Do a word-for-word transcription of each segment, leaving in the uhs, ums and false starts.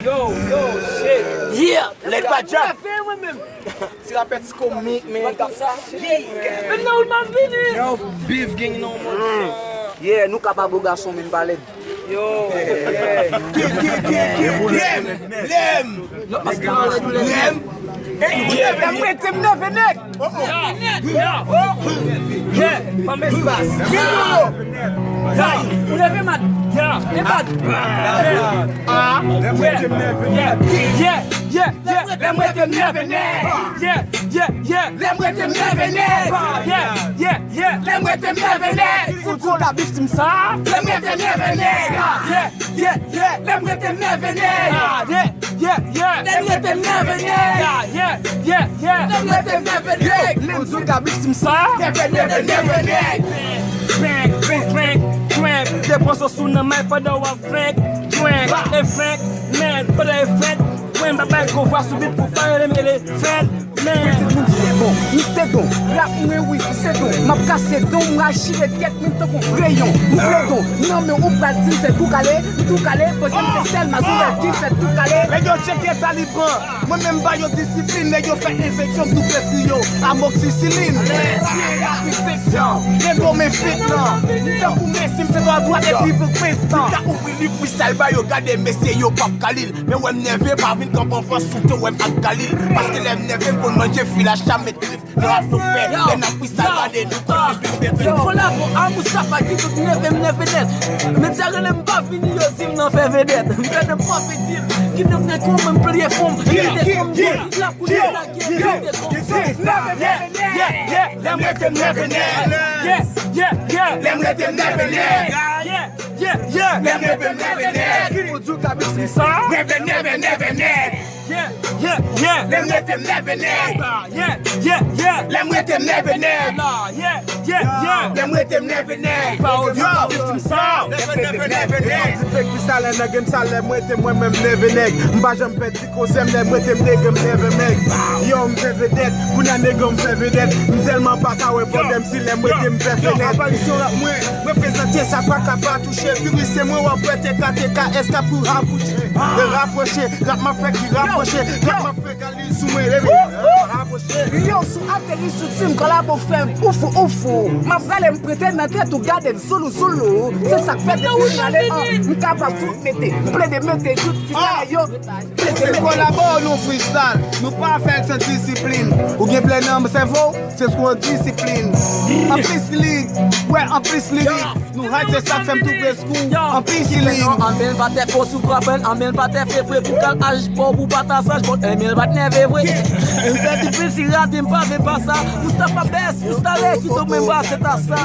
Yo, yo, shit. Yeah, let pa jump. Ti rapè ti komik, men. Menm nan ou m ap vini. Yo, beef gang nan mond. Yeah, nou ka pa bo gason, men pa lèd. Yo, yeah. Lem, lem, lem. Lem rete m leve nèg. Yeah, yeah, yeah. Ban m espas. Ou leve mat. Yeah, e mat. Ah, yeah, yeah, yeah, yeah. Lè m rete m leve nèg. Yeah, yeah, yeah. Lè m rete m leve nèg. Yeah, yeah, yeah. Lè m rete m leve nèg. Ou di w ka beef team sa. Lè m rete m leve nèg. Yeah, yeah, yeah. Lè m rete m leve nèg. Yeah, yeah, yeah. Lè m rete m leve nèg. Yeah, yeah, yeah. Lè m rete m leve nèg. Ou di w ka beef team sa. Leve, leve, leve nèg. Crank, crank, crank, crank. Depanse sou nan may pandan w ap flank. Crank, e flank, man, pandan e flank. Mwen m pa bay gwo vwa sou beat pou pa rele m elefant, man. Pitit moun se bon, m te don, rap mwen wi, se don. M ap kase don, m ral chire tèt mwen tankou reyon. M pran don, nan men ou pral di m se tou kale, m tou kale, poze m se sèl, m a sou lè di se tou kale. Nèg yo tcheke taliban, mwen menm ba yo disiplin, nèg yo fè enfeksyon, m tou preskri yo, amoksisilin. Enfeksyon, gen do men fit nan, m tankou Messi, m se twa dwat epi pou pit nan. Li freestyle ba yo gade mesye yo p ap Khalil. Men wè m nève pa vin kanpe anfas sou te wè m ak Khalil. Paske lè m nève m konn manje fil a cha met grif nan ap sou fè. Lè n ap freestyle gade nou konn epi m bebe. Kolabo a Moustapha ki tout nève m nève nèt. Medya rele m pa vini yo di m nan fè vedèt. M fè nan pwa fè dil. Ki nèg nèg konn mwen m pliye fon m. Ki te konn m di la koute la gè. Ki te konn m di nève nève nèt. Yeah, yeah, yeah. Lè m rete m nève nèg. Yeah, yeah, yeah. Lè m rete m nève nèg. Yeah. Yeah, yeah. Lè m reve m leve nèg. Ou di w ka beef team sa. Nève, nève, nève nèg. Yeah, yeah, yeah. Lè m rete m leve nèg. Yeah, yeah, yeah. Lè m rete m leve nèg. Yeah, yeah, yeah. Lè m rete m leve nèg. Yo, beef team sa. Nève, nève, nève nèg. Ti fake freestyle nan game sa, lè m rete mwen menm leve nèg. M pa janm pèdi koze m, lè m rete m nèg, m nève nèg. Yo, m fè vedèt, kounye a nèg yo m fè vedèt. M tèlman pa ka wè bòdè m si lè m rete m fè fenèt. Yo, aparisyon rap mwen, reprezante sa pa ka pa touche. Viris se mwen w ap wè T K T K S K pou rapouche. E rapwoche, rap m ap fè ki rapwoche. Rap m ap fè Khalil sou mwen, reve. Rapwoche. Yo, sou ateri sou team kolabo fè m ouf, ouf. M ap rale m prete nan tèt ou gade m zoulou, zoulou. Se sa k fè depi m rale an, m kapab tout mete. M plede mete tout freestyle yo. Se kolabo nou freestyle. Nou pa fè l san disiplin. Ou gen plè nan sèvo w, se sou yon disiplin. Anplis lirik, wè, anplis lirik. Nou high, se sa k fè m tou preskou. Anplis lirik. Anmèl pa tè ko sou trapèl, anmèl pa tè fevre pou kal aj po pou patasaj, bon, anmèl pa t nève vre. M fè dipil si rate m pa vle pa sa. Moustapha best, freestyle ki tou men bra se ta sa.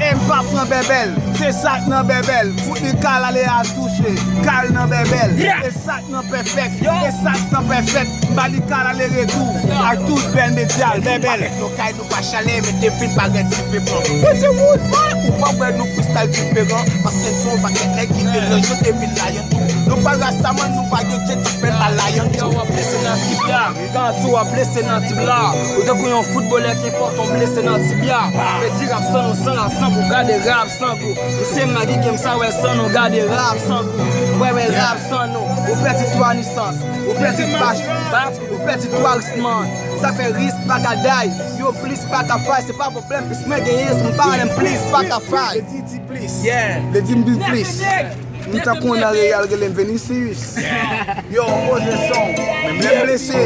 E m pa pran bèbèl, se sa k nan bèbèl. Fout li kal ale a touche, kal nan bèbèl. E sa k nan pèfèk, e sa k nan pèfèk. M ba li kal ale retou, ak tout bèl medya l, bèbèl. Nou kay nou pa chalè, men depi n pa gen dife pran. Ou di wood boy, ou pa wè nou freestyle diferan. Paske n se yon pakèt nèg ki te nan jwe depi n la yon tou. Nou pa rastaman, nou pa gen jet, sa fè n pa la yon tou. Yo, w ap blese nan tibya. Gaz ou ap blese nan tib la. Ou tankou yon foutbolè ki pòt yon blese nan tibya. Fè di rap san nou san la san pou gade rap san gou. Ou se magi game sa wè san nou gade rap san gou. Wè wè rap san nou. Ou pèdi twa nisans. Ou pèdi pach, pach, ou pèdi twa risman. Sa fè risk pa ka day. Yo plis pa ka fay. Se pa pwoblèm. Plis mwen genyen, si m pa renmen plis pa ka fay. Vle di, di plis. Yeah. Vle di m di plis. M tankou nan Real, rele m Vinicius. Yo, poze son. Menm lè m blese.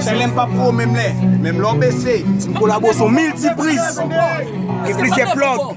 Sèlè m pa pwo menm lè. Menm lè w bese. Ti m kolabo son miltipriz. Gen plizyè plug.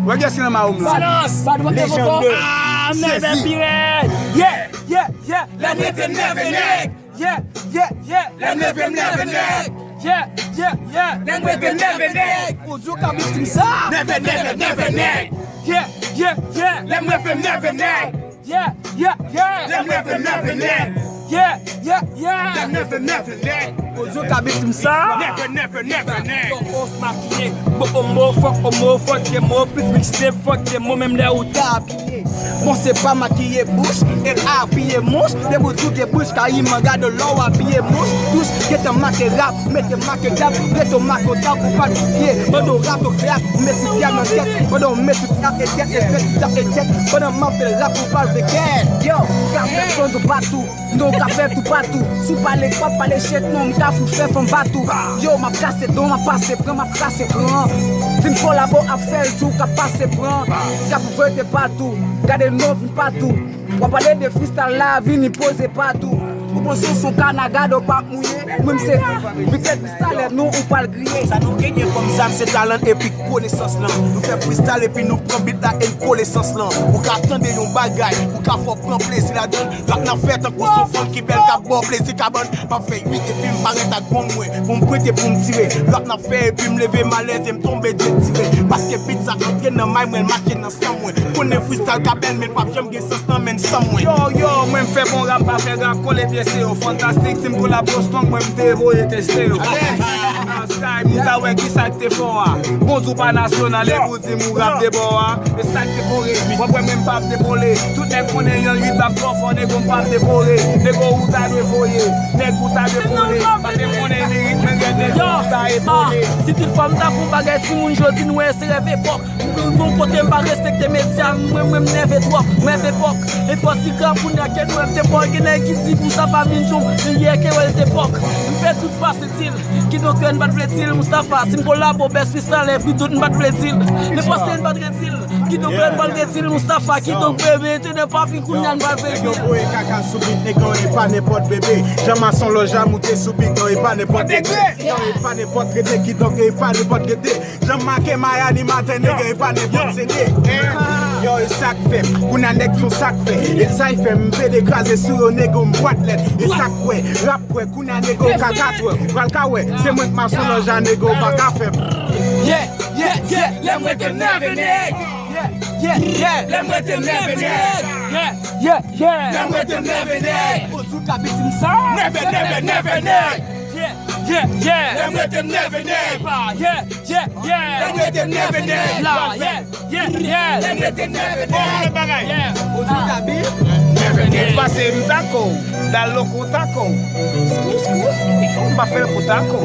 Wè gen sinema ou m la. Silans. Lejann de. Ah, nève pirèt. Yeah, yeah, yeah. Lè m rete m nève nèg. Yeah, yeah, yeah. Lè m leve m leve nèg. Yeah, yeah, yeah. Lè m rete m leve nèg. Ou di w ka beef team sa. Nève, nève, nève nèg. Yeah, yeah, yeah. Lè m leve m leve nèg. Yeah, yeah, yeah. Lè m leve m leve nèg. Yeah, yeah, yeah. Lè m leve m leve nèg. Ou di w ka beef team sa. Nève, nève, nève nèg. Yo, os makiye. Bo, omo, fòk, omo, fòk, demo, plis mixtape, fòk, demo, menm lè ou ta abiye. Bon, se pa makiye bouch, e abiye mouch. Depi w touke bouch, kayiman gade lè w abiye mouch. Tous, gentan make rap, mete make dab, rete make dab, ou pa koupye. Pandan w rap, w klap, ou met sifya nan tèt. Pandan w met tout rap e tèt, e fè tout rap e tèt. Pandan m ap fè rap, ou pa vle kèt. Yo, ka fè son toupatou. Non, ka fè toupatou. Si w pale, w ap pale chet, non, m ka fout fè fanm batou. Yo, m ap kase don, m ap pase pran, m ap kase pran. Team Kolabo ap fè l tou, k ap pase pran. K ap voye patou. Gade non vin patou. W ap pale de freestyle la, vini poze patou. Ou panse w se yon kana, gade w pa mouye. Mwen m se, m fè freestyle, non, ou pral griye. Sa nou genyen kòm zam, se talan epi konesans lan. Nou fè freestyle epi nou pran beat la e n kole sans lan. Ou ka tande yon bagay, ou ka fè w pran plezi ladan l. Rap n ap fè tankou se yon fanm ki bèl k ap ba w plezi kabann. M ap fè uit epi m parèt ak bonm mwen. Pou m pwente, pou m tire. Rap n ap fè epi m leve m alèz e m tonbe detire. Paske beat sa antre nan may mwen, l mache nan san mwen. Konnen freestyle ka bèl, men l p ap janm gen sans nan men n san mwen. Yo, yo, mwen m fè bon rap, pa fè rap, kole pyese yo. Fantastik, Team Kolabo Strong, mwen m te voye teste yo. Sky, nou ta wè kisa k te fò a. Bonjou pa nasyonal, e pou di m ou rap de bò a. E sa k te kore, w ap wè mwen m p ap depole. Tout nèg konnen yon uit bab twò fò, nego m p ap depore. Nego ou ta dwe voye, nèg ou ta dwe kole. Paske m konnen lirik mwen rèd, nego ou ta etone. Si tout fwa m ta fè yon bagay timoun jodi, nou wè se rèv epòk. M rive yon kote m pa respekte medya, mwen, mwen m nève twòp, m nève pòk. E fò ti grap kounye a ke nou wè m te pòk, gen nèg ki di Moustapha vin jwenn m, men yè ke wè l te pòk. M fè tout pase dil, kidonk yo n pa t vle dil, Moustapha, Team Kolabo, best freestyle, epi tout n pa t vle dil. Men pase n pa t vle dil, kidonk yo n pa t vle dil, Moustapha, kidonk bebe, te ne pa fin kounye a n pa t vle dil. Nèg yo voye kaka sou beat, nèg yo e pa nenpòt bebe. Jan mason lòj la moute sou beat, yo e pa nenpòt bebe. Yo e pa nenpòt rete, kidonk yo e pa nenpòt rete. Jan make Mayani maten, nèg yo, e pa nenpòt sede. Yo, e sa k fè. Kounye a nèg sou sa k fè. E sa k fè m pede kraze sou yo, nèg yo, m bwat lèt. E sa k kwè. Rap kwè, kounye a nèg yo, kaka twè. Pral ka wè, se mwen k mason lòj a, nèg yo, pa ka fè m. Yeah, yeah, yeah, lè m rete m nève nèg. Yeah, yeah, yeah, lè m rete m nève nèg. Yeah, yeah, yeah, lè m rete m nève nèg. Ozu ka bitim sa. Nève, nève, nève nèg. Yeah, yeah, yeah. Lè m rete m nève nèg. Yeah, yeah, yeah. Lè m rete m nève nèg. La, yeah, yeah, yeah. Lè m rete m nève nèg. Bon, lòt bagay. Yeah. Ozu ka bi. Nève nèg. Pase m tako. Dal loko tako. Skou, skou. M pa fè l pou tako.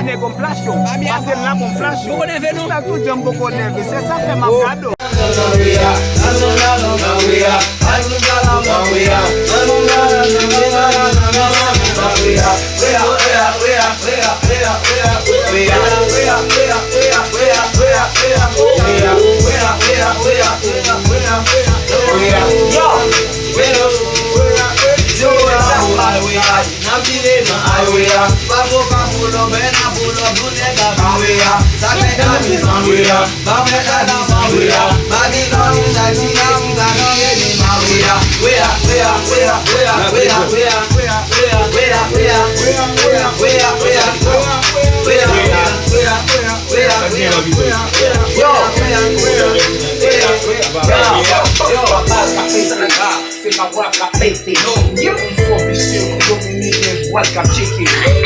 Nego m flash yo. Pase m la pou m flash yo. Poko nève non. Sa tou jan m poko nève. Se sa fè m ap gado. Yo! Yo! Yo! Yo! N ap vire nan highway a. Pa fo, pa pull up, men n ap pull up, nou nèg ap vire a. Sa fè ka di zanmi a. Pa fè ka di zanmi a. Babilòn, sa di nèg ki pa nan rele Maria. We a, we a, we a, we a, we a, we a. Yo! Yo! Yo! Yo! Yo! Se pa rap k ap pete. Yo, m fò visye, dominiken, vwal k ap tcheke.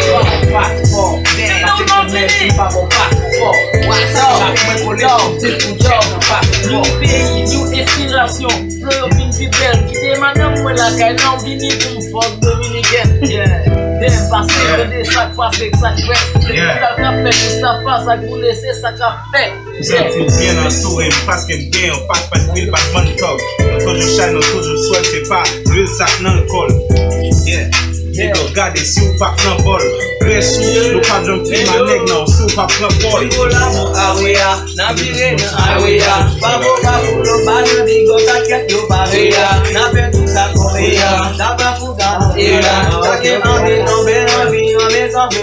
Ba m paspò, paske konmèsi pa bon paspò. What's up? Mwen kole sou tit pou tchèk nan paspò. Yon peyi, yon enspirasyon. Flow yo vin pi bèl. Kite madanm mwen lakay la, m vini pou m fòk dominikèn. Yeah. Dèm pase, tande sa k pase, sa k fèt. Se freestyle k ap fèt, Moustapha, sa k boule, se sa k ap fèt. M santi m byen antoure m paske m gen yon patpèt wi l pa t bann tòg. Nou toujou chay, nou toujou swèl, se pa lwil sa k nan l kò l. Yeah. Nèg yo gade si w pa t nan bòl. Rès ou, nou pa t janm fim a nèg nan si w pa t pran pòl. Ti Kolabo, awe a, n ap vire nan highway a. Pa vo pa pull up, pa nan bigo, sa kyèt yo pa vle a. N ap fè tout sa kòbe a. Sa pa pou gade a. Sa gen anvi tonbe nan vi an, mezanmi.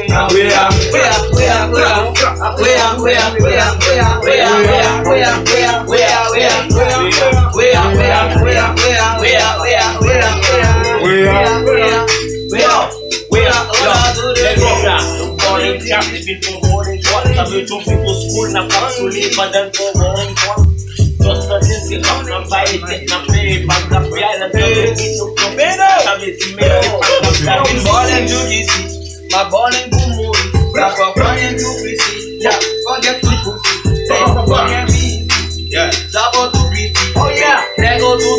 Ballin' pou mouri, sa fò konnen tou piti. Yeah, forget tou pussy. Sa fò konnen piti. Yeah. Sa fò tou piti. Oh yeah. Nèg yo tou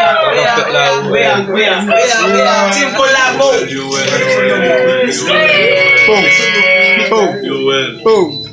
Sa k ap fèt la, ou wè. Team Collabo. Boom. Boom. Boom.